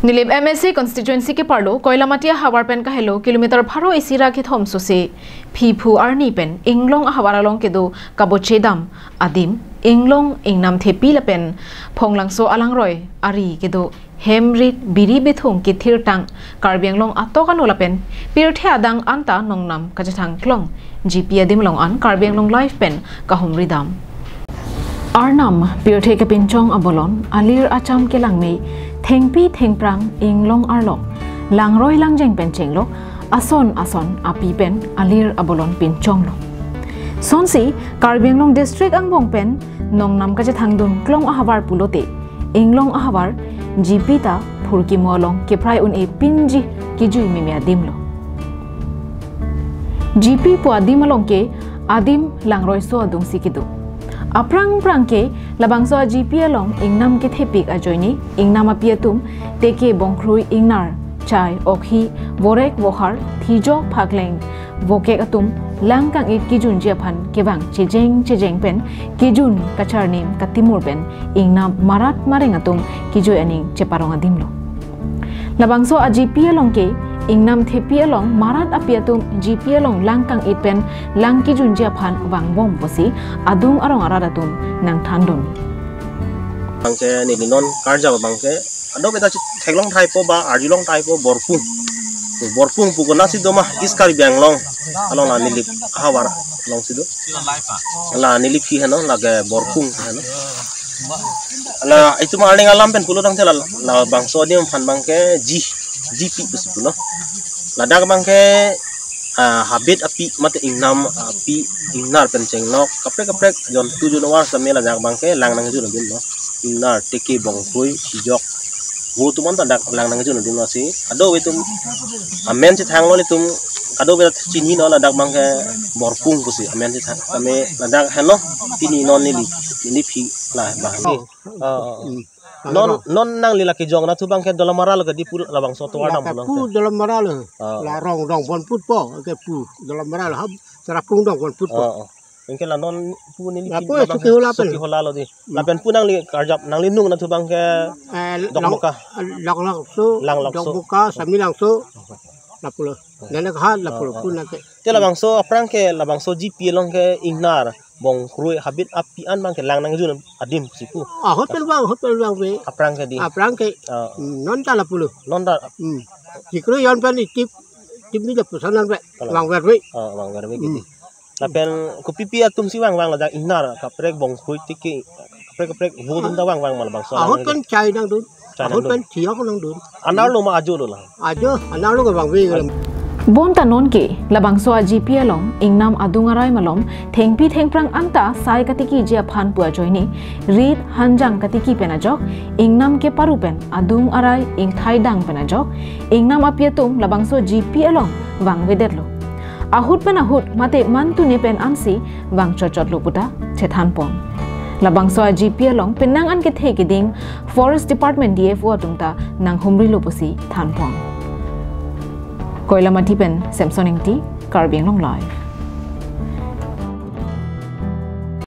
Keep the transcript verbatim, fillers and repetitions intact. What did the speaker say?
Nilip M A C constituency keparlo Koilamati ahavar pen kahelo kilometer pharo isi ra kethom sose phiphu arni pen Inglong ahavar along kedo kabochedam adim Inglong, Ingnamthepi lapen Phonglangso alangroi ari kedo hem rit biri bithung kethirtang Karbi Anglong atok ano lapen pirthe adang anta nongnam kachethang klong G P adim along an Karbi Anglong Live pen kahumridam. Arnam pirthe kepinchong abolon, alir acham kelangme, thengpi thengphrang Inglong arlo langroi langjeng pen chenglok, ason ason api pen alir abolon pinchonglo. Sonsi Karbi Anglong district angbong pen nongnam kachethangdun klong ahavar pulote Inglong ahavar G P ta phurkimo along keprai un-e pinji kejui meme adimlo. G P pu adim along ke adim langroiso adungsi kedo. Aphrang phrang ke labangso a G P along Ingnam kethepik ajoine Ingnam api atum teke bongkrui ingnar, chai, okhi, vorek vohar, thijok, phakleng, vokek atum lang kang-it kejunji aphan kevang chejeng chejeng pen kejun kacharnim katimur pen Ingnam marat mareng atum kejui aning cheparong adimlo. Labangso a G P along ke Ingnamthepi along marat api atum G P along lang kang-it pen lang kejunji aphan vangbom pusi adung arong arat atum nangthandun. Bangke neli non karjap bangke ado beta theklong thaipo ba arjulong thaipo Borpung. Borpung pu konatsi doma East Karbi Anglong along la Nilip ahavar alongsi do. La Nilip hi heno lake Borpung heno. La itum arleng alam pen pulo tangte la, labangso adim aphan bangke G, G P pusi pulo. Ladak bangke ah, habit api mate Ingnam api ingnar pen chenglok kaprek kaprek jontu jonwar same ladak bangke lang nangjun adimlo. Ingnar, teke, bongkrui, thijok, vo atum anta dak lang nangjun adimlo si. Ado itum amen chethanglo itum kado beta chinilo ladak bangke Borpung pusi amen chethang. Kami ladak heno pini non neli neli phi la bang. Oh. Oh, oh, oh. Hmm. Non, non nangli lake jong na thu bangke Dolamara lo ke di pu labangso tovar dam Lake pulang pu te. Dolamara lo. Ah. La rong rong bon put po ke pu Dolamara lo hab Sarapung dong bon put po. Oh, oh. Bangke la non pu neli Lapu phi ya labang Chokihola pen. Chokihola lo di. Hmm. Lapen pu nangli karjap nangli nung na thu bangke Eh, Dokmoka. Lok Lok so, Langlokso. Dokmoka, Samelangso. Lapulo. Nana kha lapulo Ah, ah. Pu nake. Te labangso aphrang ke labangso G P along ke ingnar bongkrui habit api an bangke lang nangjun adim si pu. Ahut pen vang, ahut pen vangve. Aphrang ke di. Aphrang ke Ah. Non ta lapulo. Non ta. Hmm. Jikro yon pen itip, tip ni lapuson an ve. Kalang. Vangverve. Ah, vangverve Hmm. Gitu. Lapen kopipi atum si vangvang ladak ingnar kaprek bongkrui teke kaprek kaprek vo atum ta vangvang ma labangso Ahut lang pen chai nangdun. Chai Ahut nangdun. Pen thiok nangdun. Anarlo ma ajo lo la. Ajo, anarlo ke vangve. Bonta non ke labangso a G P along Ingnam adung arai malom thengpi thengphrang anta sai katikiji aphan pu ajoine rit hanjang katiki pen ajok, Ingnam keparu pen adung arai ingthai dang pen ajok, Ingnam api atum labangso G P along vangvedetlo. Ahut pen ahut mate man tune pen ansi vang chotchotlo puta chethanpon. Labangso a G P along penang an kethe keding Forest Department D F O atum ta nanghumrilo pusi thanpon. Koilamati pen Samson Ingti, Karbi Anglong Live.